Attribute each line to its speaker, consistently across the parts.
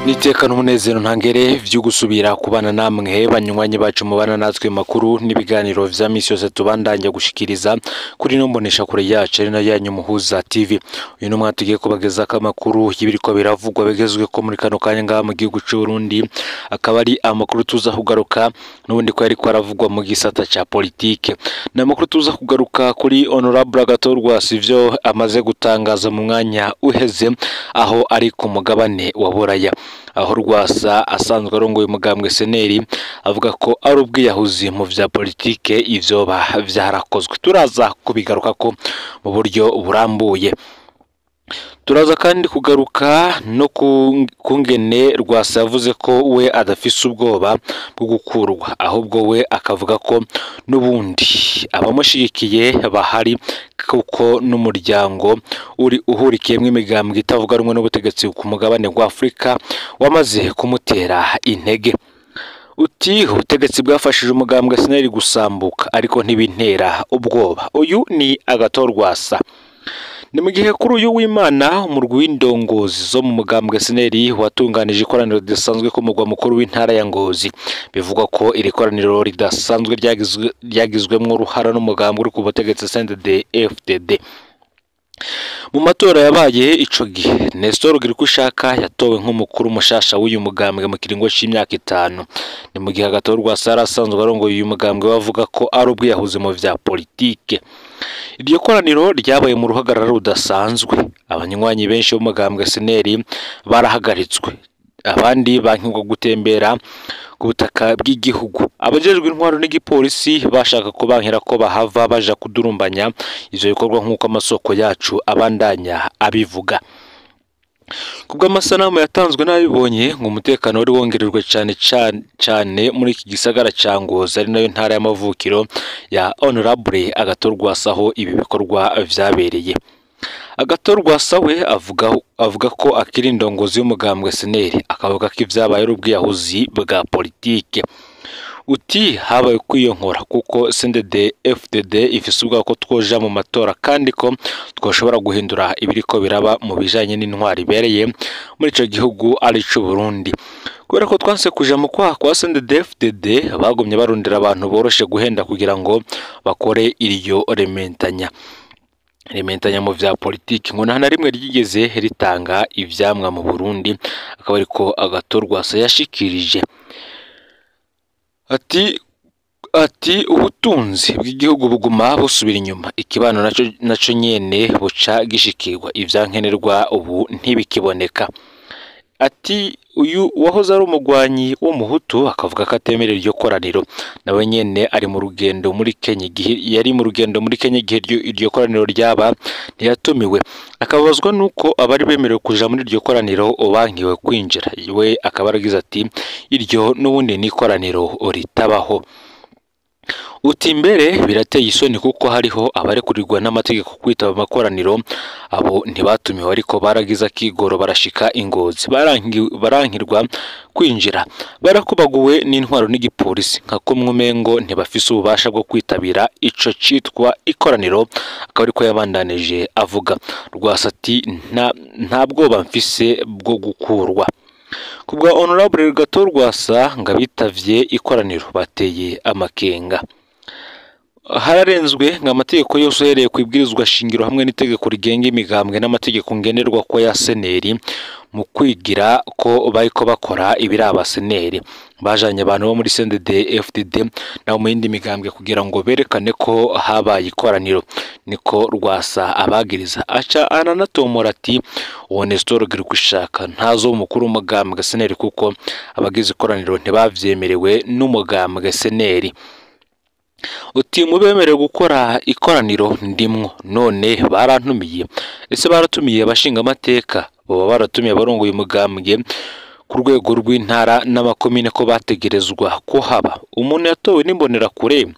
Speaker 1: Niteka n'umunezero ntangere vyo gusubira kubana namwe banywanyi bacu mubana natwe makuru n'ibiganiro vya misi yose tubandanya gushikiriza kuri no mbonesha kure yacu ari nayo yanyu Muhuza TV. Uyu numwe tugiye kubageza amakuru y'ibiriko biravugwa bigezwe ko muri kano kanya ngaha mu gihugu c'u Burundi, akaba ari amakuru tuza kugaruka n'ubundi ko yariko aravugwa mu gisata ca politike. Ni amakuru tuza kugaruka kuri Honorable Agathon Rwasa ivyo amaze gutangaza mu mwanya uheze aho ari ku mugabane wa Buraya, aho Rwasa asanzwe arongoye umugambwe Seneri avuga ko ari ubwiyahuzi mu vya politike ivyoba vyarakozwe. Turaza kubigaruka ko mu buryo burambuye. Turaza kandi kugaruka no kungene Rwasa yavuze ko we adafise ubwoba bwo gukurwa, ahubwo we akavuga ko n'ubundi abamushigikiye bahari kuko n'umuryango uri uhurikiyemwo imigambwe itavuga rumwe n'ubutegetsi ku mugabane wa Afrika wamaze kumutera intege. Uti ubutegetsi bwafashije umugambwe Seneri gusambuka ariko ntibintera ubwoba. Uyu ni Agathon Rwasa. Ni mu gihe kuri uyu w'Imana umurwi w'indongozi zo mu mugambwe Seneri watunganije ikoraniro ridasanzwe ku mugwa mukuru w'intara ya Ngozi. Bivugwa ko iri koraniro ridasanzwe ryagizwemwo uruhara n'umugambwe uri ku butegetsi CNDD-FDD. Mu matora yabaye ico gihe, Nestor Girikushaka yatowe nk'umukuru mushasha w'uyu mugambwe mu kiringo c'imyaka 5. Ni mu gihe Agathon Rwasa yari asanzwe arongoye uyu mugambwe bavuga ko ari ubwiyahuzi mu vya politike. Iryo koraniro ryabaye mu ruhagarara rudasanzwe. Abanywanyi benshi b'umugambwe Seneri barahagaritswe, abandi bankirwa gutembera ku butaka bw'igihugu. Abajejwe intwaro n'igipolisi bashaka kubankira ko bahava baja kudurumbanya ivyo bikorwa nk'uko amasoko yacu abandanya abivuga. Kubw'amasanamu yatanzwe n'abibonye ngo umutekano wari wongerejwe cane cane muri iki gisagara ca Ngozi ari nayo ntara y'amavukiro ya Honorable Agathon Rwasa aho ibi bikorwa vyabereye. Agathon Rwasa we avuga ko akiri indongozi y'umugambwe Seneri, akavuga ko ivyabaye ari ubwiyahuzi bwa politike. Uti habaye kwiyonkora kuko CNDD-FDD ifise ubwoba ko twoja mu matora kandi ko twoshobora guhindura ibiriko biraba mu bijanye n'intwari ibereye muri ico gihugu ari c'u Burundi. Kubera ko twanse kuja mu kwaha kwa CNDD-FDD, bagumye barondera abantu boroshe guhenda kugira ngo bakore iryo rementanya mu vya politiki, ngo nta na rimwe ryigeze ritanga ivyamwa mu Burundi. Akaba ariko Agathon Rwasa yashikirije ati ubutunzi bw'igihugu buguma busubira inyuma, ikibano naco nyene buca gishikirwa, ivyankenerwa ubu ntibikiboneka. Ati uyu wahoze ari umugwanyi w'umuhutu akavuga ko atemerera iryo koraniro, nawe nyene ari mu rugendo muri Kenya igihe yari mu rugendo muri Kenya igihe iryo koraniro ryaba ntiyatumiwe, akababazwa nuko abari bemerewe kuja muri iryo koraniro bankiwe kwinjira. We akaba aragize ati iryo n'ubundi ni ikoraniro ritabaho. Uti mbere birateye isoni kuko hariho abarekurirwa n'amategeko kwitaba amakoraniro, abo ntibatumiwe ariko baragize akigoro barashika ingozi, barankirwa kwinjira, barakubaguwe n'intwaro n'igipolisi nka kumwe umengo ntibafise ububasha bwo kwitabira ico citwa ikoraniro. Akaba ariko yabandanije avuga. Rwasa ati nta bwoba mfise bwo gukurwa. Kubwa Honorable Agathon Rwasa ngo abitavye ikoraniro bateye amakenga. Hararenzwe ngo amategeko yose uhereye ku ibwirizwa shingiro hamwe n'itegeko rigenga imigambwe n'amategeko ngenderwa ko ya Seneri mu kwigira ko bariko bakora ibiraba Seneri. Bajanye abantu bo muri CNDD FDD nabo mu yindi migambwe kugira ngo berekane ko habaye ikoraniro, niko Rwasa abagiriza. Aca ananatomora ati uwo Nestor Girikushaka ntazo umukuru w'umugambwe Seneri kuko abagize ikoraniro ntibavyemerewe n'umugambwe Seneri. Uti mubemerewe gukora ikoraniro ndimwo, none barantumiye. Ese baratumiye abashinga amateka? Boba baratumiye abarongoye umugambwe ku rwego rw'intara n'amakomine ko bategerezwa ko haba umuntu yatowe n'imbonerakure.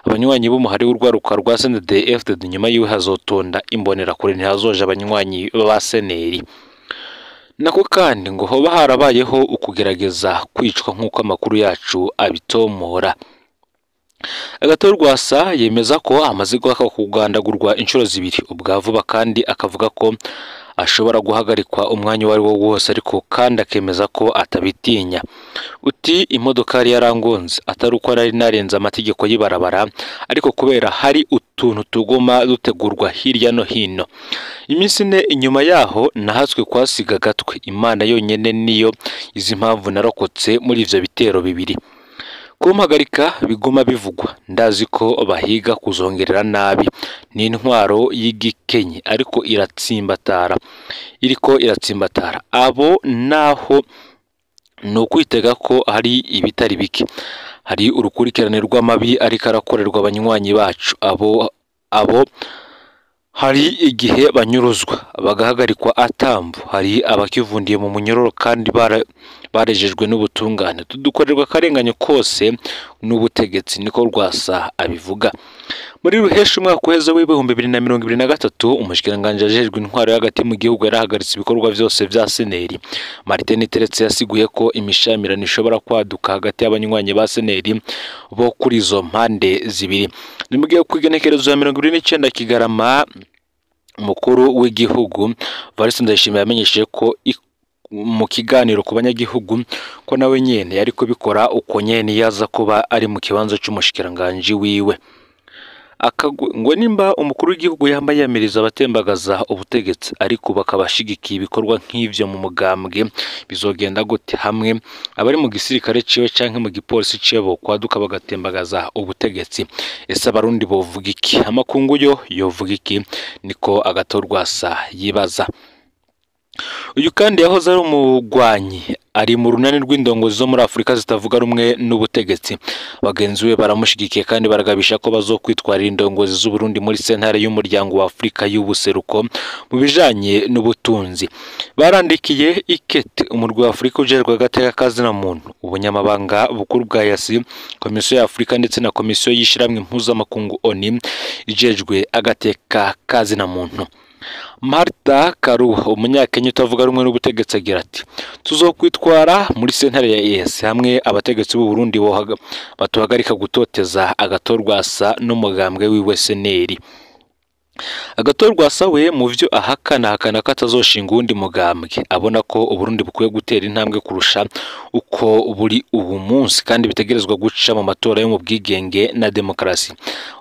Speaker 1: Abanywanyi b'umuhari w'urwaruka rwa CNDD-FDD nyuma yiwe hazotonda imbonerakure, ntihazoja abanywanyi ba Seneri. Nako kandi ngo hoba harabayeho ukugerageza kwicwa nk'uko amakuru yacu abitomora. Agathon Rwasa yemeza ko amaze guhakwa kugandagurwa inshuro zibiri ubwa vuba, kandi akavuga ko ashobora guhagarikwa umwanya uwo ari wo wose, ariko kandi akemeza ko atabitinya. Uti imodokari yarangonze atari uko nari narenze amategeko y'ibarabara, ariko kubera hari utuntu tuguma dutegurwa hirya no hino. Iminsi ine inyuma yaho nahatswe kwasiga agatwe. Imana yonyene niyo izi impamvu narokotse muri ivyo bitero bibiri. Kumpagarika biguma bivugwa, ndazi ko bahiga kuzongerera nabi. Ni intwaro y'igikenye ariko iratsimbatara, iriko iratsimbatara. Abo naho ni ukwitega ko hari ibitari bike, hari urukurikirane rw'amabi ariko arakorerwa abanywanyi bacu. Abo hari igihe banyuruzwa bagahagarikwa atambu, hari abakivundiye mu munyororo kandi barejejwe n'ubutungane. Tudukorerwa akarenganyo kose n'ubutegetsi, niko Rwasa abivuga. Muri ruhesha umwaka uheze w'2023, umushikiranganji ajejwe intwaro y'hagati mu gihugu yarahagaritse ibikorwa vyose vya Seneri. Martin Teretse yasiguye ko imishamirano ishobora kwaduka hagati y'abanywanyi ba Seneri bo kuri izo mpande zibiri. Ni mugihe kw'igenekerezo ya 29 Kigarama, umukuru w'igihugu Evariste Ndayishimiye yamenyesheje ko mu kiganiro ku banyagihugu ko nawe nyene yari kubikora uko nyene yaza kuba ari mu kibanza c'umushikiranganji wiwe. Ngo nimba umukuru w'igihugu yambaye yamiriza abatembagaza ubutegetsi ariko bakabashigikiye ibikorwa nk'ivyo mu mugambwe, bizogenda gute hamwe abari mu gisirikare ciwe canke mu gipolisi ciwe bokwaduka bagatembagaza ubutegetsi? Ese abarundi bovuga iki? Amakungu yo yovuga iki? Niko Agathon Rwasa yibaza. Uyu kandi yahoze ari umugwanyi, ari mu runani rw'indongozi zo muri Afurika zitavuga rumwe n'ubutegetsi. Bagenzi be baramushigikiye kandi baragabisha ko bazokwitwarira indongozi z'Uburundi muri sentare y'umuryango wa Afurika y'ubuseruko mu bijanye n'ubutunzi. Barandikiye ikete umurwi wa Afurika ujejwe agateka kazina muntu, ubunyamabanga bukuru bwa EAC, Komisiyo ya Afurika ndetse na Komisiyo y'ishirahamwe mpuzamakungu ONU ijejwe agateka kazina muntu. Martha Karua, umunyakenya utavuga rumwe n'ubutegetsi, agira ati tuzokwitwara muri sentare ya EAC hamwe abategetsi b'u Burundi batuhagarika gutoteza Agathon Rwasa n'umugambwe wiwe Seneri. Agathon Rwasa we mu vyo ahakana, ahakana ko atazoshinga uwundi mugambwe, abona ko Uburundi bukwiye gutera intambwe kurusha uko buri ubu munsi kandi bitegerezwa guca mu matora yo mu bwigenge na demokarasi.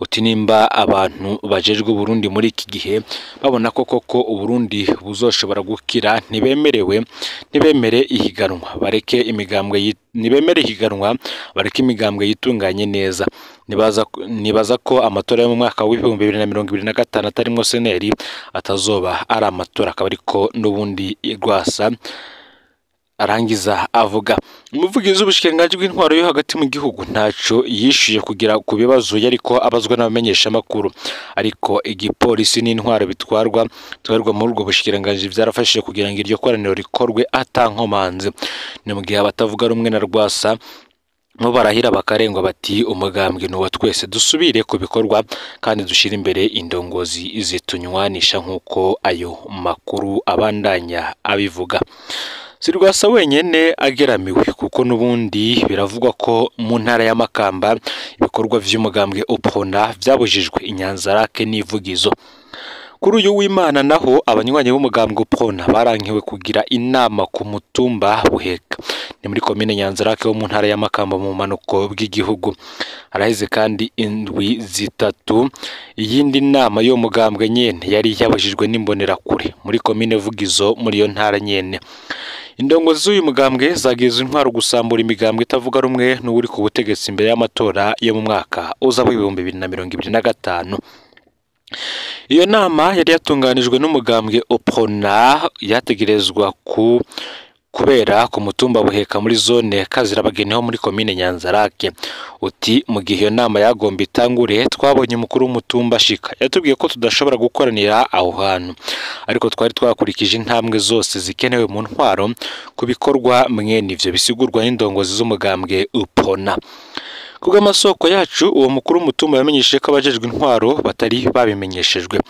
Speaker 1: Uti nimba abantu bajejwe Uburundi muri iki gihe babona ko koko Uburundi buzoshobora gukira, ntibemerewe, ntibemere ihiganwa, bareke imigambwe, nibemere ihiganwa, bareke imigambwe yitunganye neza. Nibaza ko amatora yo mu mwaka w'2025 atarimwo Seneri atazoba ari amatora, akaba ariko n'ubundi Rwasa arangiza avuga. Umuvugizi w'ubushikiranganji bw'intwaro yo hagati mu gihugu ntaco yishuye kugira ku bibazo yariko abazwa n'abamenyeshamakuru, ariko igipolisi n'intwaro bitwarwa muri ubwo bushikiranganji vyarafashije kugira ngo iryo koraniro rikorwe atankomanzi. Ni mu gihe abatavuga rumwe na Rwasa bo barahira bakarengwa bati umugambwe ni uwa twese, dusubire ku bikorwa kandi dushire imbere indongozi zitunywanisha, nk'uko ayo makuru abandanya abivuga. Si Rwasa wenyene ageramiwe, kuko n'ubundi biravugwa ko mu ntara ya Makamba ibikorwa vy'umugambwe Uprona vyabujijwe Inyanzarake n'ivugizo. Kuri uyu w'Imana naho abanywanyi b'umugambwe Uprona barankiwe kugira inama ku mutumba Buheka, ni muri komine Nyanzarake wo mu ntara ya Makamba mu bumanuko bw'igihugu. Haraheze kandi indwi zitatu iyindi nama y'uwo mugambwe nyene yari yabujijwe n'imbonerakure muri komine Vugizo muri iyo ntara nyene. Indongozi z'uyu mugambwe zagize intwaro gusambura imigambwe itavuga rumwe n'uri ku butegetsi imbere y'amatora yo mu mwaka uza w'2025. Iyo nama yari yatunganijwe n'umugambwe Uprona yategerezwa kubera ku mutumba Buheka muri zone Kazirabageni ho muri komine Nyanzarake. Uti mu gihe iyo nama yagomba itangure, twabonye umukuru w'umutumba ashika yatubwiye ko tudashobora gukoranira aho hantu, ariko twari twakurikije intambwe zose zikenewe mu ntwaro ku bikorwa mwene ivyo bisigurwa n'indongozi z'umugambwe Uprona. Kubw'amasoko yacu, uwo mukuru w'umutumba yamenyesheje ko abajejwe intwaro batari babimenyeshejwe.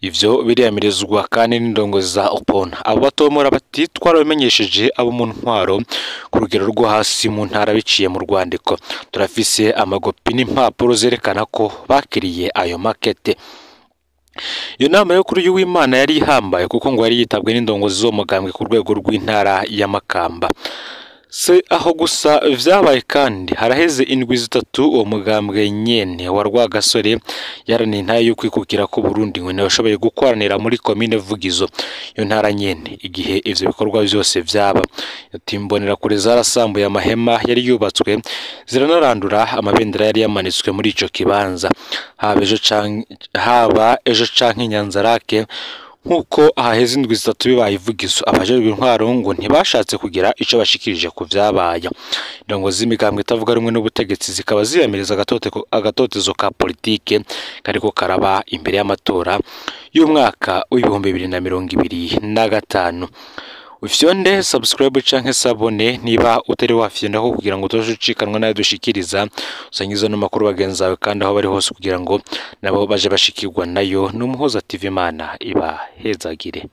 Speaker 1: Ivyo biriyamirizwa kandi n'indongozi za Uprona. Abo batomora bati twarabimenyesheje abo mu ntwaro ku rugero rwo hasi mu ntara biciye mu rwandiko. Turafise amagopi n'impapuro zerekana ko bakiriye ayo makete. Iyo nama yo kuri uyu w'Imana yari ihambaye kuko ngo yari yitabwe n'indongozi zo mugambwe ku rwego rw'intara ya Makamba. Se aho gusa vyabaye kandi haraheze indwi zitatu uwo mugambwe nyene wa Rwagasore yaraniye intara yo kwikukira ku Burundi ngo ntibashoboye gukoranira muri komine Vugizo, iyo ntara nyene igihe ivyo bikorwa vyose vyaba. Ati imbonerakure zarasambuye amahema yari yubatswe ziranarandura amabendera yari yamanitswe muri ico kibanza, haba ejo canke Nyanzarake. Nk'uko ahaheze indwi zitatu bibaye ivugizo, abajejwe intwaro ngo ntibashatse kugira ico bashikirije ku vyabaye. Indongozi z'imigambwe itavuga rumwe n'ubutegetsi zikaba ziyamiriza agatotezo ka politike kariko karaba imbere y'amatora y'umwaka w'2025. Ufyonde subscribe canke sabone niba utari wafyondaho kugira ngo utoje ucikanwa nayo dushikiriza, usangize no makuru bagenzi bawe kandi aho bari hose kugira ngo nabo baje bashikirwa nayo. N'Umuhuza TV, Imana ibahezagire.